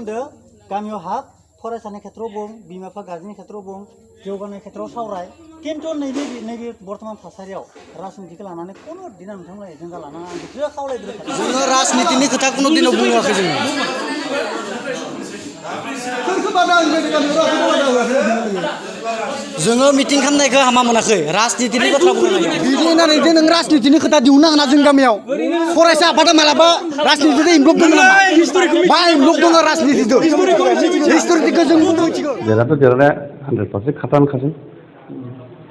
खालामदो गामियाव हाब फरायसानि खेथ्रआव बुं बिमा बिफा गारजेननि खेथ्रआव बुं जौगानाय खेथ्रआव सावराय किन्तु नैबे बर्तमान थासारियाव राजनितिखौ लानानै कोनो दिना नोंथांमोना एजेन्डा लानाङा आं बेखौ खावलायदों जोङो राजनितिनि खोथा कोनो दिनाव बुङाखै जोङो मिटिं खालामनायखौ हामा मोनाखै राजनितिनि बाथ्रा बुंनो बिदि होननानै नों राजनितिनि खोथा दिहुननो हाना जों गामियाव फरायसा आफादा मालाबा राजनितिजों इनभल्भ दङ नामा मा इनभल्भ दङ राजनितिजों हिस्ट'रिखौ जों मिथिगौ देरहाथ' देरहानाया 100% खाथानखासै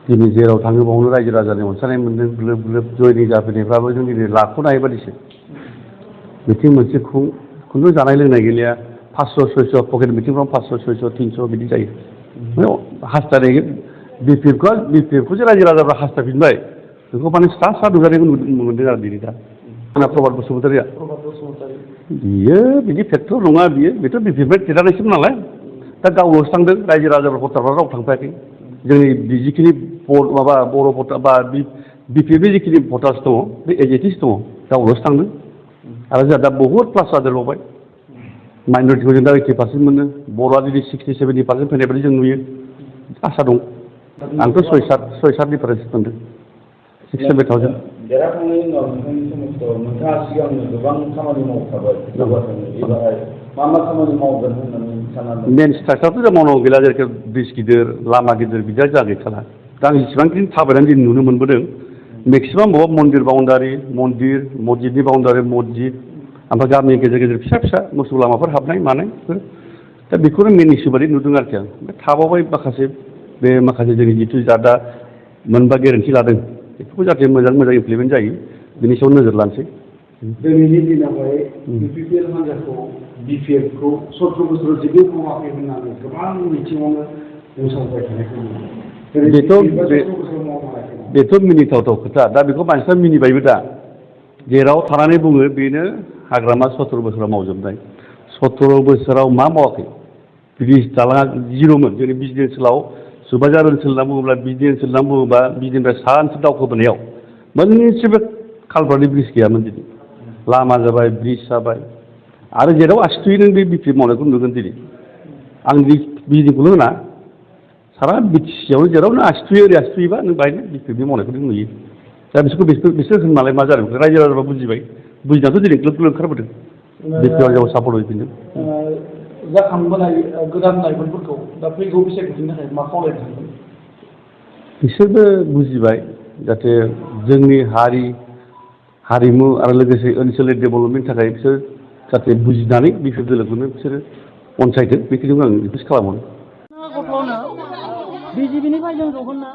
दिनै जेराव थाङो बावनो रायजो राजानि अनसायनाय मोन्दों ग्लोब ग्लोब जयनि जाफैनायफ्राबो जों दिनै लाख'नो हायै बादिसो मिटिं मोनसे खुनु जानाय लोंनाय गैलिया 500-600 पकेट मिटिंफ्राव 500-600 300 बिदि जायो हास्थायनाय बिपिएफखौसो रायजो राजाफ्रा हास्थायफिनबाय बेखौ माने स्रा नुजानायखौ मोनदों आरो दिनै दा प्रभात बसुमतारिया बियो बिदि फेक्टर नङा बेथ' बिपिएफनिफ्राय देरहानायसोमोन नालाय दा गावल'सो थांदों रायजो राजाफोर भटारफ्रा राव थांफायाखै जोंनि जिखिनि माबा बर' भटार बा बिपिएफनि जिखिनि भटार्स दङ बे एजेटिस दङ गावल'सो थांदों आरो जोंहा दा बहुद प्लास जादेरबावबाय माइन'रिटिखौ जों दा 80% मोनो बर'आ जुदि 60-70% फैनाय बायदि जों नुयो आसा दं आंथ' 6-7 डिफारेन्स मोनदों 6,000-7,000 देरहाखांनायनि उनाव नोंथांनि समाजाव नोंथाङा सिगांनो गोबां खामानि मावखाबाय जौगाखांनो एबारहाय मा खामानि मावगोन होननानै साननानै मेन स्ट्राक्चारथ' जों मावनांगौ गैला जेरै ब्रिज गिदिर लामा गिदिर बिदिया जा गैखाला दा आं जेसेबांखिनि थाबायनानै दिनै नुनो मोनबोदों मेक्सिमाम बबेबा मन्दिर बाउण्डारि मस्जिदनि बाउण्डारि मस्जिद ओमफ्राय गामि गेजेर गेजेर फिसा फिसा मोसौ लामाफोर हाबनाय मानायफोर दा बेखौनो मेन इस्यु बादि नुदों आरोखि आं थाबावबाय माखासे जोंनि जिथु दा मोनबा गेरेन्टि लादों बेफोरखौ जाहाथे मोजां इमप्लिमेन्ट जायो बिनि सायाव नोजोर लानोसै दिनैनि दिनावहाय इउपिपिएल हान्जाखौ बिपिएफखौ 17 बोसोराव जेबो मावाखै होननानै गोबां बिथिङावनो बुंसावबाय थानायखौ बेथ' मिनिथावथाव खोथा दा बेखौ मानसिफ्रा मिनिबायबो दा जेराव थानानै बुङो बेनो हाग्रामा 17 बोसोराव मावजोबनाय 17 बोसोराव मा मावाखै ब्रिज दालाङा जिर'मोन जोंनि बिजनि ओनसोलाव सुबाइजार ओनसोल होनना बुङोब्ला बिजनि ओनसोल होनना बुङोबा बिजनिनिफ्राय सा ओनसोल दावखोबोनायाव मोनसेबो कालभार्टनि ब्रिज गैयामोन दिनै लामा जाबाय ब्रिज जाबाय आरो जेराव आसि थुयो नों बे बिपिएफ मावनायखौ नुगोन दिनै आं बिजनिखौल' होना सारा बिटिसियावनो जेरावनो आसि थुयो ओरै आसि थुयोबा नों बाहायनो बिपिएफनि मावनायखौ नों नुयो दा बिसोर होननानै मा जादों रायजो राजाफ्रा बुजिबाय बुजिनाथ' दिनै ग्लोब ग्लोब ओंखारबोदों बिपिएफआव सापर्ट होफिनदों जाखांबोनाय गोदान लाइमोनफोरखौ दा फैगौ बिसायख'थिनि थाखाय मा खावलायनो सानदों बिसोरबो बुजिबाय जाहाथे जोंनि हारिमु आरो लोगोसे ओनसोलनि डेभेलपमेन्टनि थाखाय बिसोर जाहाथे बुजिनानै बिपिएफ दोलोखौनो बिसोरो अनसायदों बेखिनिखौ आं रिकुवेस्ट खालामो गथ'नो बिजेपिनिफ्राय जों जगोनना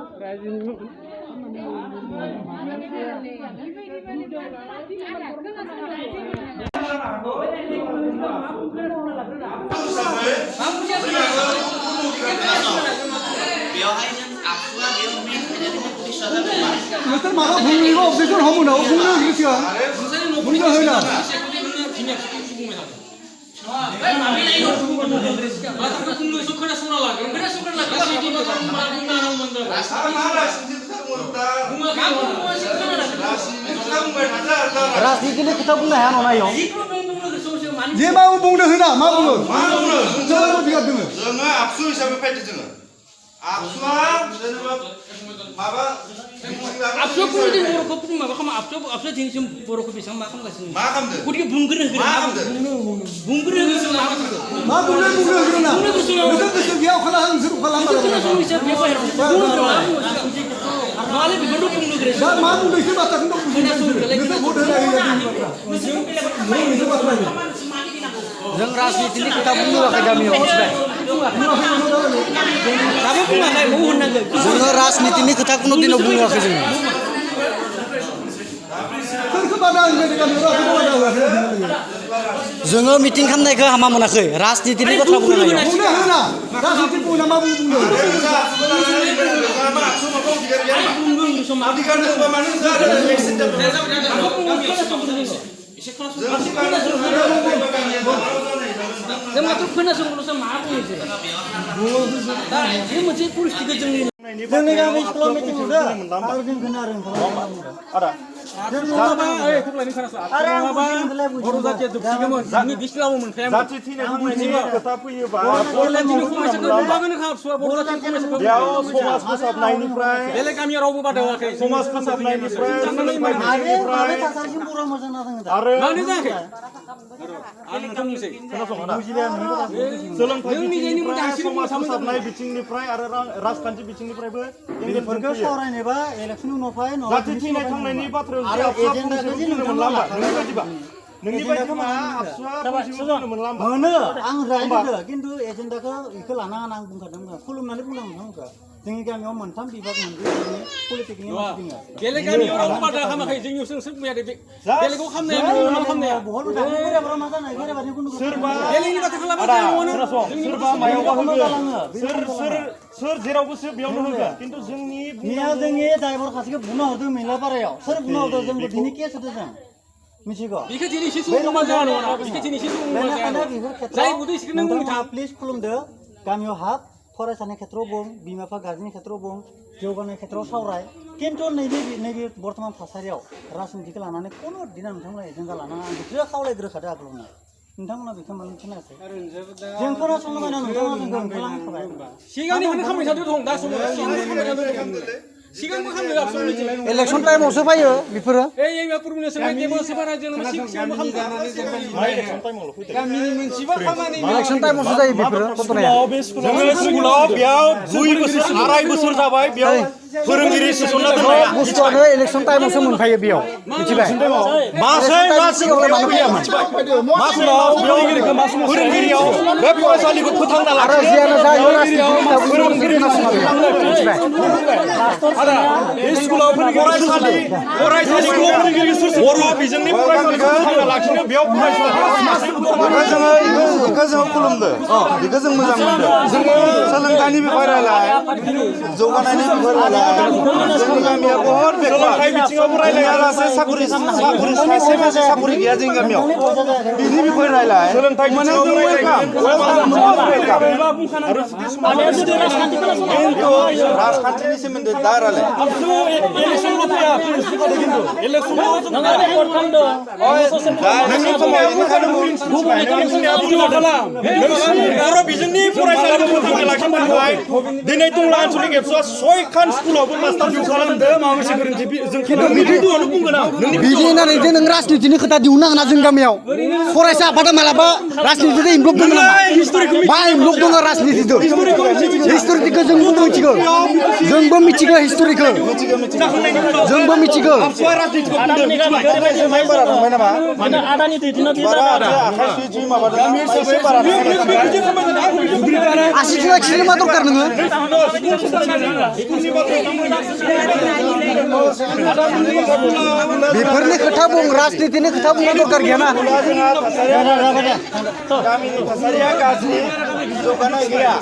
नोंसोर माबा बुंनायखौ अबजेक्सन हमो बुंनो गोसो बुंनो होना राजनितिनि खोथा बुंनो हाया नङा इयाव जे मा बुंनो होना मा बुङो जोङो आबसु हिसाबै फैदो जोङो आबसुआ जेनेबा माबा आबसुआ कुनदिन बर'खौ माबा खालामो आबसुआ दिनैसिम बर'खौ बेसेबां मा खालामगासिनो मा खालामदों गतिके बुंग्रो होग्रो मा बुंग्रो होग्रोना नोंसोर गोसो गैया अखाला आं सोर अखाला माले बेखौथ' बुंग्रो दा मा बुंदों एसे बाथ्राखौनो नोंसोर भट होनाय जों राजनितिनि खोथा बुंनोवाखै गामियाव जोङो राजनितिनि खोथा कुनु दिनाव बुङाखै जोङो मिटिं खालामनायखौ हामा मोनाखै राजनितिनि बाथ्रा बुंनो जोंनि गामि स्कुलाव मिटिं नुदों आरो जों खोनादों बर' जातिया जोबसिगौमोन जोंनि बिस्लाव मोनखायामोन जाथि थैनाय थांनायनि खोथा फैयोबा बेयाव समाज फोसाबनायनिफ्राय बेलेग गामियाव रावबो बादायाखै समाज फोसाबनायनिफ्राय माबे थासारिसिम बर' मोजां जादों दा आरो मानो जायाखै आं नोंथां बुंसै सोलोंथाइ बिथिंनिफ्राय समाज फोसाबनाय बिथिंनिफ्राय आरो राजखान्थि बिथिंनिफ्रायबो बेफोरखौ सावरायनोबा इलेक्सन उनाव फाय जाथि थैनाय थांनायनि बाथ्रायाव बुंनो मोनला होमबा नोंनि बायदिबा नोंनि बायदिबा आबसुआ बुंनो मोनला होमबा मोनो आं रायदो खिन्थु एजेन्डाखौ इखौ लानाङा आं बुंखादों खुलुमनानै बुंनांगौ जोंनि गामियाव मोनथाम बिभाग मोनदों पलिटिकनि मानसि दङ बेलेग गामियाव रावबो बादा खालामाखै जोंनियावसो नोंसोर बुंया बेलेगाव खालामनाया बहुत गोराब्रा मा जानाय गोराबानि गुन सोरबा बेलेगनि बाथ्रा खालामा सोरबा मायावबा होगोन सोर जेरावबो बेयावनो होगोन खिन्थु जोंनि जोंनि ड्राइभार खासेखौ बुना हरदों मेला पारायाव सोर बुना हरदों जोंबो दिनै केस होदों जों मिथिगौ बेखौ दिनैसो सुबुं जाया नङा बेखौ दिनैसो सुबुं जाया जाय बुदै सिखौ नों बुंनो थाङा प्लिज खुलुमदो गामियाव हाब फरायसानि खेथ्रआव बुं बिमा बिफा गार्जेननि खेथ्रआव बुं जौगानाय खेथ्रआव सावराय खिन्थु नैबे बर्थमान थासारियाव राजनितिखौ लानानै कोनो दिना नोंथांमोना एजेन्डा लानाङा आं बेखौ खावलायग्रोखादो आगोलावनो नोंथांमोना बेखौ मानो खोनायाखै जों खोनासंनो बायना नोंथांमोना जोंखौ ओंखारलांखाबाय सिगांनिफ्रायनो खामानि थादों दं दा समाव सिगांबो खालामदों आबसुनिथिं इलेक्सन टाइमावसो फैयो बेफोरो এই পুরুলিয়া সবাই দেব সেবারা যেন সিগামबो गामिनि मोनसेबा खामानि इलेक्सन टाइमावसो जायो बेफोरो घटनाया जोङो स्कुलाव बेयाव 2 बोसोर 2.5 बोसोर जाबाय बेयाव फोरोंगिरि सोसनना दोननाया बुस्थुआनो इलेक्सन टाइमावसो मोनफायो बेयाव मिथिबाय फोरोंगिरियाव बे फरायसालिखौ फोथांना आरो जियानो जायो राजनिति स्कुलाव फरायसालिखौ बर' बिजोंनि फरायसालिखौ फोथांना लाखिनो बेयाव बेखौ जोङो खुलुमदो बेखौ जों मोजां मोनदों जोङो सोलोंथाइनि बिखय रायलाय जौगानायनि बिखय रायलाय जोंनि गामिया बहुत सोलोंथाइ बिथिङावबो रायलायालासे साख्रि सासे मानसि साख्रि गैया जोंनि गामियाव बिनि बिखय रायलाय सोलोंथाइ माने जों राजखान्थिनि सोमोन्दै दा रायलाय बर' बिजोंनि फरायसालिखौ फोथांना लाखिनो थाखाय दिनै टंला आनसलिक एबसुआ 6 खान स्कुलावबो मास्टार डिउ खालामदों माबा मोनसे गोरोन्थि जों बिदिनो बुंगोन आं बिदि होननानै जे नों राजनितिनि खोथा दिहुननो नाङा जों गामियाव फरायसा आफादा मालाबा राजनितिजों इनभल्भ दङ नामा मा इनभल्भ दङ राजनितिजों हिस्ट'रिखौ जोंबो मिथिगौ हिस्ट'रिखौ जोंबो मिथिगौ आदानि दैदेनना बे आसिथिं आखिनो मा दरकार नोङो बेफोरनि खोथा बुं राजनितिनि खोथा बुंनो दरकार गैयाना गामिनि थासारिया गाज्रि जौगानाय गैया